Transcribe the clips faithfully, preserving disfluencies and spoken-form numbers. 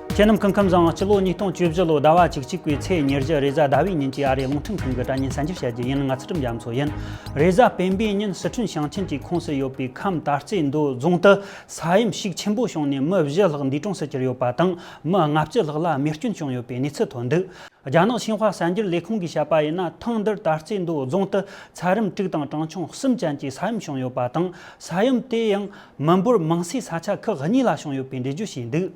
ཁྱེད་རྣམས་སྐུ་ཁམས་བཟང་། སྤྱི་ལོ་ཉིས་སྟོང་བཅུ་བཞི་ལོ་ཟླ་བ་བཅུ་གཅིག་པའི་ཚེས་ཉེར་བཞི་རེས་གཟའ་ཟླ་བའི་ཉིན་གྱི་ཨ་རིའི་རླུང་འཕྲིན་ཁང་གི་དྲ་བརྙན་གསར་འགྱུར་བཤད་རྒྱུ་ཡིན། ང་ཚུལ་ཁྲིམས་རྒྱ་མཚོ་ཡིན། རེས་གཟའ་སྤེན་པའི་ཉིན་སི་ཁྲོན་ཞིང་ཆེན་གྱི་ཁོངས་སུ་ཡོད་པའི་ཁམས་དར་རྩེ་མདོ་རྫོང་དུ་ས་ཡོམ་ཤུགས་ཆེན་པོ་བྱུང་ནས་མི་བཞི་ལྷག་འདས་གྲོངས་སུ་གྱུར་ཡོད་པ་དང་། མི་ལྔ་བཅུ་ལྷག་ལ་རྨས་སྐྱོན་བྱུང་ཡོད་པའི་གནས་ཚུལ་ཐོན་འདུག་རྒྱ་ནག་ཤིན་ཧྭ་གསར་འགྱུར་ལས་ཁུངས་ཀྱིས་བཤད་པ་ཡིན་ན། ཐེངས་འདིར་དར་རྩེ་མདོ་རྫོང་དུ་ཚད་རིམ་དྲུག་དང་གྲངས་ཆུང་གསུམ་ཅན་གྱི་ས་ཡོམ་བྱུང་ཡོད་པ་དང་། ས་ཡོམ་དེ་ཡང་མི་འབོར་མང་སའི་ས་ཆ་ཁག་གཉིས་ལ་བྱུང་ཡོད་པའི་འགྲེལ་བརྗོད་བྱས་འདུག་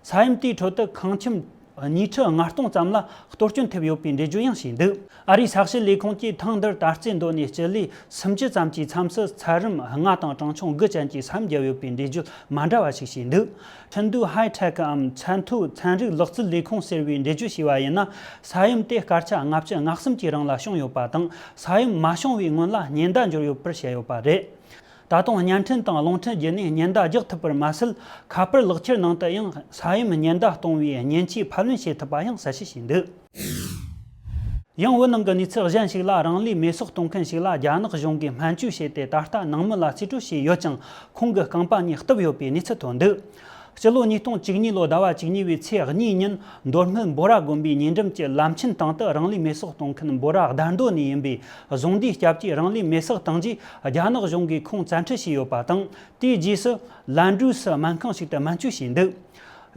ས་ཡོམ་དེའི་ཁྲོད་དུ་ཁང་ཁྱིམ་ཉིས་ཁྲི་ལྔ་སྟོང་ཙམ་ལ་གཏོར་སྐྱོན་ཐེབས་ཡོད་པའི་འགྲེལ་བརྗོད་ཡང་བྱས་འདུག་ཨ་རིའི་ས་གཤིས་ལས་ཁུངས་ཀྱིས་ཐེངས་འདིར་དར་རྩེ་མདོ་ནས་སྤྱི་ལེ་སུམ་ཅུ་ཙམ་གྱི་མཚམས་སུ་ཚད་རིམ་ལྔ་དང་གྲངས་ཆུང་དགུ་ཅན་གྱི་ས་ཡོམ་བརྒྱབ་ཡོད་པའི་འགྲེལ་བརྗོད་མ་འདྲ་བ་ཞིག་བྱས་འདུག་ཁྲིན་ཏུའུ་ཧའི་ཐེག་གམ་ཚད་མཐོའི་ཚན་རིག་ལག་རྩལ་ལས་ཁུངས་ཟེར་བས་འགྲེལ་བརྗོད་བྱས་པ་ཡིན་ན། ས་ཡོམ་དེ་སྐར་ཆ་ལྔ་བཅུ་ང་གསུམ་གྱི་རིང་ལ་བྱུང་ཡོད་པ་དང་། ས་ཡོམ་མ་བྱུང་བའི་སྔོན་ལ་ཉེན་བརྡ་འབྱོར་ཡོད་པར་བཤད་ཡོད་པ་རེད། ད་དུང་བརྙན་འཕྲིན་དང་རླུང་འཕྲིན་བརྒྱུད་ནས་ཉེན་བརྡ་རྒྱག་ཐུབ་པར་མ་ཟད། ཁ་པར་ལག་ཁྱེར་ནང་དུ་ཡང་ས་ཡོམ་ཉེན་བརྡ་གཏོང་བའི་མཉེན་ཆས་ཕབ་ལེན་བྱེད་ཐུབ་པ་ཡང་གསལ་བཤད་བྱས་འདུག་ཡང་བོད་ནང་གི་གནས་ཚུལ་གཞན་ཞིག་ལ། རང་ལུས་མེ་སྲེག་གཏོང་མཁན་ཞིག་ལ་རྒྱ་ནག་གཞུང་གིས་སྨན་བཅོས་བྱས་ཏེ། ད་ལྟ་ནང་མི་ལ་རྩིས་སྤྲོད་བྱས་ཡོད་ཀྱང་། ཁོང་གི་རྐང་པ་གཉིས་གཏུབ་ཡོད་པའི་གནས་ཚུལ་ཐོན་འདུག་སྤྱི་ལོ་ཉིས་སྟོང་བཅུ་གཉིས་ལོ་ཟླ་བ་བཅུ་གཉིས་པའི་ཚེས་གཉིས་ཉིན། མདོ་སྨད་འབོ་ར་དགོན་པའི་ཉེ་འགྲམ་གྱི་ལམ་ཆེན་སྟེང་དུ་རང་ལུས་མེ་སྲེག་གཏོང་མཁན་འབོ་ར་བརྡ་མདོ་ནས་ཡིན་པའི་བཟུང་འདས་སྐྱབས་ཀྱིས་རང་ལུས་མེ་སྲེག་བཏང་རྗེས། རྒྱ་ནག་གཞུང་གིས་ཁོང་བཙན་ཁྲིད་བྱས་ཡོད་པ་དང་། དེའི་རྗེས་སུ་ལན་ཀྲུའུ་སི་སྨན་ཁང་ཞིག་ཏུ་སྨན་བཅོས་བྱས་འདུག་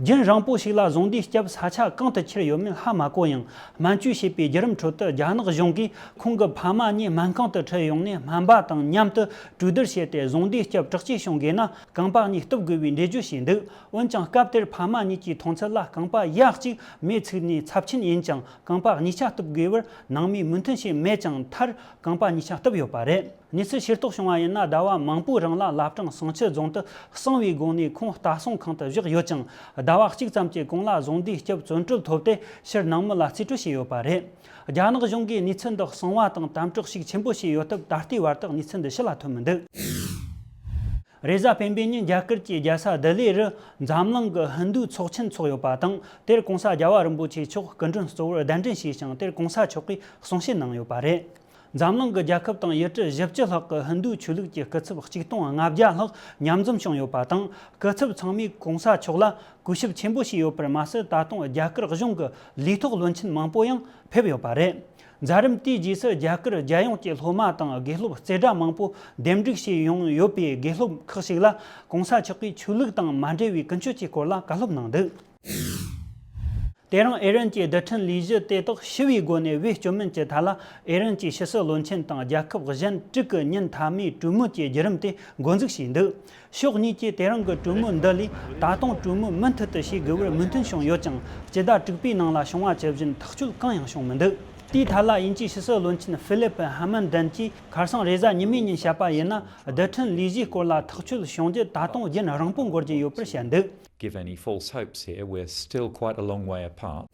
རྒྱུན་རིང་པོ་ཞིག་ལ་བཟུང་འདས་སྐྱབས་ས་ཆ་གང་དུ་ཁྱེར་ཡོད་མེད་ཧ་མ་གོ་ཡང་། སྨན་བཅོས་བྱས་པའི་བརྒྱུད་རིམ་ཁྲོད་དུ། རྒྱ་ནག་གཞུང་གིས་ཁོང་གི་ཕ་མ་གཉིས་སྨན་ཁང་དུ་ཁྲིད་ཡོང་ནས། སྨན་པ་དང་མཉམ་དུ་གྲོས་བསྡུར་བྱས་ཏེ། བཟུང་འདས་སྐྱབས་དྲག་སྐྱེད་བྱུང་དགོས་ན། རྐང་པ་གཉིས་གཏུབ་དགོས་པའི་འགྲེལ་བརྗོད་བྱས་འདུག་འོན་ཀྱང་། སྐབས་དེར་ཕ་མ་གཉིས་ཀྱིས་མཐོང་ཚུལ་ལ། རྐང་པ་ཡ་གཅིག་མེ་ཚིག་ནས་ཚབས་ཆེན་ཡིན་ཀྱང་། རྐང་པ་གཉིས་ཆ་གཏུབ་དགོས་པར་ནང་མིས་མོས་མཐུན་བྱས་མེད་ཀྱང་། མཐར་རྐང་པ་གཉིས་ཆ་གཏུབ་ཡོད་པ་རེད། གནས་ཚུལ་ཤེས་རྟོགས་བྱུང་བ་ཡིན་ན། ཟླ་བ་མང་པོའི་རིང་ལ་བླ་བྲང་བསང་ཆུ་རྫོང་དུ་གསང་བའི་སྒོ་ནས་ཁོང་ལྟ་སྲུང་ཁང་དུ་བཞག་ཡོད་ཀྱང་། ཟླ་བ་གཅིག་ཙམ་གྱི་གོང་ལ་བཟུང་འདས་སྐྱབས་བཙོན་གྲོལ་ཐོབ་སྟེ། ཕྱིར་ནང་མི་ལ་རྩིས་སྤྲོད་བྱས་ཡོད་པ་རེད། རྒྱ་ནག་གཞུང་གིས་གནས་ཚུལ་འདི་གསང་བ་དང་དམ་དྲག་ཤུགས་ཆེན་པོ་བྱས་ཡོད་སྟབས། ད་ལྟའི་བར་དུ་གནས་ཚུལ་འདི་ཕྱི་ལ་ཐོན་མི་འདུག་རེས་གཟའ་སྤེན་པའི་ཉིན། རྒྱ་གར་གྱི་རྒྱལ་ས་ལྡི་ལི་རུ་འཛམ་གླིང་གི་ཧིན་རྡུའི་ཚོགས་ཆེན་འཚོགས་ཡོད་པ་དང་། དེར་༧གོང་ས་༧རྒྱལ་བ་རིན་པོ་ཆེ་མཆོག་སྐུ་མགྲོན་གཙོ་བོར་གདན་འདྲེན་བྱས་ཤིང་། དེར་༧གོང་ས་མཆོག་གིས་གསུང་བཤད་གནང་ཡོད་པ་རེད། འཛམ་གླིང་གི་རྒྱལ་ཁབ་དང་ཡུལ་གྲུ་བཞི་བཅུ་ལྷག་གི་ཧིན་རྡུའི་ཆོས་ལུགས་ཀྱི་སྐུ་ཚབ་གཅིག་སྟོང་ལྔ་བརྒྱ་ལྷག་མཉམ་འཛོམས་བྱུང་ཡོད་པ་དང་། སྐུ་ཚབ་ཚང་མས་༧གོང་ས་མཆོག་ལ་གུས་ཞབས་ཆེན་པོ་བྱས་ཡོད་པར་མ་ཟད། ད་དུང་རྒྱ་གར་གཞུང་གི་ལུས་ཐོག་བློན་ཆེན་མང་པོ་ཡང་ཕེབས་ཡོད་པ་རེད། མཛད་རིམ་དེའི་རྗེས་སུ། རྒྱ་གར་རྒྱལ་ཡོངས་ཀྱི་སློབ་མ་དང་དགེ་སློབ་རྩེ་གྲས་མང་པོ་འདེམས་སྒྲུག་བྱས་ཡོང་ཡོད་པའི་དགེ་སློབ་ཁག་ཞིག་ལ། ༧གོང་ས་མཆོག་གིས་ཆོས་ལུགས་དང་མ་འབྲེལ་བའི་ཀུན་སྤྱོད་ཀྱི་སྐོར་ལ་བཀའ་སློབ་གནང་འདུག་དེ་རིང་ཨི་རན་གྱི་རྡུལ་ཕྲན་ལས་གཞི་དེ་དག་ཞི་བའི་སྒོ་ནས་བེད་སྤྱོད་མིན་གྱི་ཐད་ལ། ཨི་རན་གྱི་ཕྱི་སྲིད་བློན་ཆེན་དང་རྒྱལ་ཁབ་གཞན་དྲུག་གི་ཉིན་མཐའ་མའི་གྲོས་མོལ་གྱི་བརྒྱུད་རིམ་དེ་འགོ་འཛུགས་བྱས་འདུག་ཕྱོགས་གཉིས་ཀྱིས་དེ་རིང་གི་གྲོས་མོལ་འདི་ལས། ད་དུང་གྲོས་མོལ་མུ་མཐུད་དུ་བྱེད་དགོས་པར་མོས་མཐུན་བྱུང་ཡོད་ཀྱང་། སྤྱི་ཟླ་དྲུག་པའི་ནང་ལ་བྱུང་བ་ཇི་བཞིན་ཐག་གཅོད་གང་ཡང་བྱུང་མི་འདུག་དེའི་ཐད་ལ། དབྱིན་ཇིའི་ཕྱི་སྲིད་བློན་ཆེན་ཧྥི་ལིབ་ཧ་མན་ཌན་གྱིས་ཁ་སང་རེས་གཟའ་ཉི་མའི་ཉིན་བཤད་པ་ཡིན་ན། རྡུལ་ཕྲན་ལས་གཞིའི་སྐོར་ལ་ཐག་གཅོད་བྱུང་རྒྱུ་ད་དུང་རྒྱུན་རིང་པོ་འགོར་གྱི་ཡོད་པར་བཤད་འདུག Give any false hopes here. We're still quite a long way apart.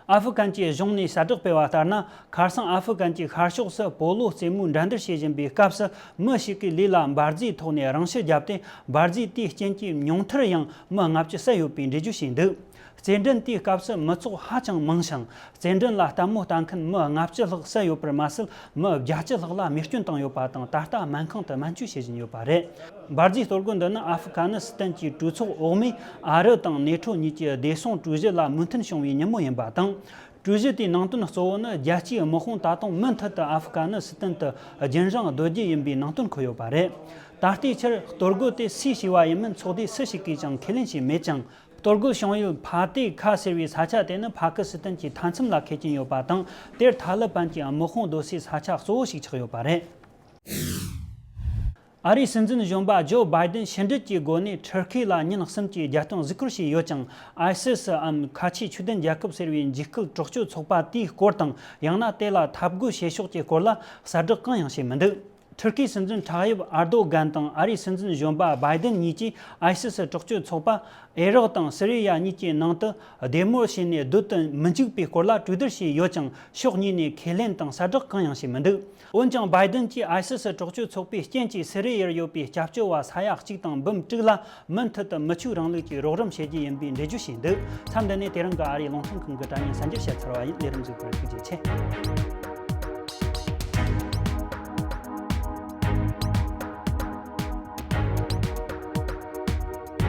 ཨ་ཧྥུ་ཀན་གྱི་གཞུང་ནས་གསལ་བསྒྲགས་སྤེལ་བ་ལྟར་ན། ཁ་སང་ཨ་ཧྥུ་ཀན་གྱི་ཤར་ཕྱོགས་སུ་སྤོ་ལོ་རྩེད་མོའི་འགྲན་བསྡུར་བྱེད་བཞིན་པའི་སྐབས་སུ། མི་ཞིག་གིས་ལུས་ལ་འབར་རྫས་ཐོགས་ནས་རང་ཤི་བརྒྱབ་སྟེ། འབར་རྫས་དེའི་རྐྱེན་གྱིས་ཉུང་མཐར་ཡང་མི་ལྔ་བཅུ་བསད་ཡོད་པའི་འགྲེལ་བརྗོད་བྱས་འདུག་རྩེད་འགྲན་དེའི་སྐབས་སུ་མི་ཚོགས་ཧ་ཅང་མང་ཞིང་། རྩེད་འགྲན་ལ་ལྟད་མོ་ལྟ་མཁན་མི་ལྔ་བཅུ་ལྷག་བསད་ཡོད་པར་མ་ཟད། མི་བརྒྱད་ཅུ་ལྷག་ལ་རྨས་སྐྱོན་བཏང་ཡོད་པ་དང་། ད་ལྟ་སྨན་ཁང་དུ་སྨན་བཅོས་བྱེད་བཞིན་ཡོད་པ་རེད། འབར་རྫས་གཏོར་རྒོལ་འདི་ནི་ཨ་ཧྥུ་ཀ་ནི་སི་ཐན་གྱི་གྲོས་ཚོགས་འོག་མས་ཨ་རི་དང་ནེ་ཊོ་གཉིས་ཀྱི་བདེ་སྲུང་གྲོས་གཞི་ལ་མོས་མཐུན་བྱུང་བའི་ཉིན་མོ་ཡིན་པ་དང་། གྲོས་གཞི་དེའི་ནང་དོན་གཙོ་བོ་ནི། རྒྱལ་སྤྱིའི་དམག་དཔུང་ད་དུང་མུ་མཐུད་དུ་ཨ་ཧྥུ་ཀ་ནི་སི་ཐན་དུ་རྒྱུན་རིང་སྡོད་རྒྱུ་ཡིན་པའི་ནང་དོན་འཁོད་ཡོད་པ་རེད། ད་ལྟའི་ཆར་གཏོར་རྒོལ་དེ་སུས་བྱས་པ་ཡིན་མིན་ཚོགས་སྡེ་སུ་ཞིག་གིས་ཀྱང་ཁས་ལེན་བྱས་མེད་ཅིང་། གཏོར་རྒོལ་བྱུང་ཡུལ་ཕ་ཏེ་ཁ་ཟེར་བའི་ས་ཆ་དེ་ནི་ཕ་ཀི་སི་ཐན་གྱི་མཐའ་མཚམས་ལ་འཁེལ་གྱིན་ཡོད་པ་དང་། དེར་ཐ་ལི་པན་གྱི་དམག་དཔུང་སྡོད་སའི་ས་ཆ་གཙོ་བོ་ཞིག་ཆགས་ཡོད་པ་རེད། ཨ་རིའི་སྲིད་འཛིན་གཞོན་པ་ཇོ་བྷའི་ཏིན་ཕྱི་འབྲེལ་གྱི་སྒོ་ནས་ཐུར་ཁེ་ལ་ཉིན་གསུམ་གྱི་རྒྱལ་སྟོན་གཟིགས་སྐོར་བྱས་ཡོད་ཀྱང་། ཨའི་སི་སི་འམ་ཁ་ཆེའི་ཆོས་ལྡན་རྒྱལ་ཁབ་ཟེར་བའི་འཇིགས་སྐུལ་དྲག་སྤྱོད་ཚོགས་པ་དེའི་སྐོར་དང་། ཡང་ན་དེ་ལ་འཐབ་རྒོལ་བྱེད་ཕྱོགས་ཀྱི་སྐོར་ལ་གསལ་བསྒྲགས་གང་ཡང་བྱས་མི་འདུག་ཐུར་ཁེའི་སྲིད་འཛིན་ཕྲག་གཡབ་ཨར་དོ་གན་དང་ཨ་རིའི་སྲིད་འཛིན་གཞོན་པ་བྷའི་ཏིན་གཉིས་ཀྱིས་ཨའི་སི་སི་དྲག་སྤྱོད་ཚོགས་པ་ཨེ་རག་དང་སི་རི་ཡ་གཉིས་ཀྱི་ནང་དུ་བདེ་མོར་བྱས་ནས་སྡོད་དུ་མི་འཇུག་པའི་སྐོར་ལ་གྲོས་བསྡུར་བྱས་ཡོད་ཀྱང་། ཕྱོགས་གཉིས་ནས་ཁས་ལེན་དང་གསལ་བསྒྲགས་གང་ཡང་བྱས་མི་འདུག་འོན་ཀྱང་། བྷའི་ཏིན་གྱིས་ཨའི་སི་སི་དྲག་སྤྱོད་ཚོགས་པའི་རྐྱེན་གྱིས་སི་རི་ཡར་ཡོད་པའི་སྐྱབས་བཅོལ་བ་ས་ཡ་གཅིག་དང་འབུམ་དྲུག་ལ་མུ་མཐུད་དུ་མི་ཆོས་རིང་ལུགས་ཀྱི་རོགས་རམ་བྱེད་རྒྱུ་ཡིན་པའི་འགྲེལ་བརྗོད་བྱས་འདུག་མཚམས་འདི་ནས་དེ་རིང་གི་ཨ་རིའི་རླུང་འཕྲིན་ཁང་གི་དྲ་བརྙན་གསར་འགྱུར་བཤད་ཚར་བ་ཡིན། ལས་རིམ་གཟིགས་པར་ཐུགས་རྗེ་ཆེ།